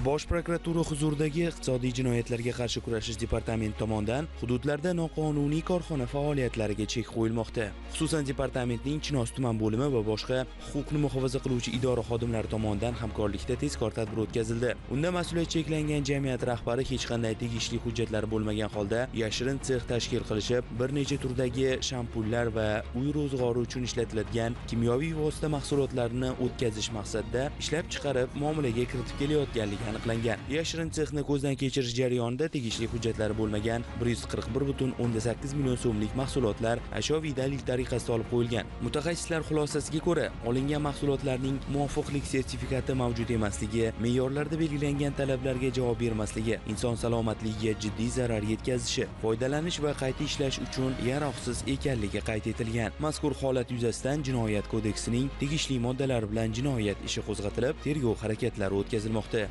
Bosh prokuratura huzuridagi iqtisodiy jinoyatlarga qarshi kurashish departamenti tomonidan hududlarda noqonuniy korxona faoliyatlariga chek qo'yilmoqda. Xususan, departamentning Chinoz tuman bo'limi va boshqa huquqni muhofaza qiluvchi idora xodimlari tomonidan hamkorlikda tezkor tadbir o'tkazildi. Unda mas'uliyat cheklangan jamiyat rahbari hech qanday tegishli hujjatlari bo'lmagan holda yashirin sex tashkil qilishib, bir necha turdagi shampunlar va uy ro'zg'ori uchun ishlatiladigan kimyoviy vosita mahsulotlarini o'tkazish maqsadida ishlab chiqarib, muomalaga kiritib kelayotganligi aniqlangan. Yashirin sexni ko'zdan kechirish jarayonida tegishli hujjatlari bo'lmagan 141,8 million so'mlik mahsulotlar ashyoviy dalil tariqasida olib qo'yilgan. Mutaxassislar xulosasiga ko'ra, olingan mahsulotlarning muvofiqlik sertifikati mavjud emasligi, me'yorlarda belgilangan talablarga javob bermasligi, inson salomatligiga jiddiy zarar yetkazishi, foydalanish va qayta ishlash uchun yaroqsiz ekanligi qayd etilgan. Mazkur holat yuzasidan Jinoyat kodeksining tegishli moddalari bilan jinoyat ishi qo'zg'atilib, tergov harakatlari o'tkazilmoqda.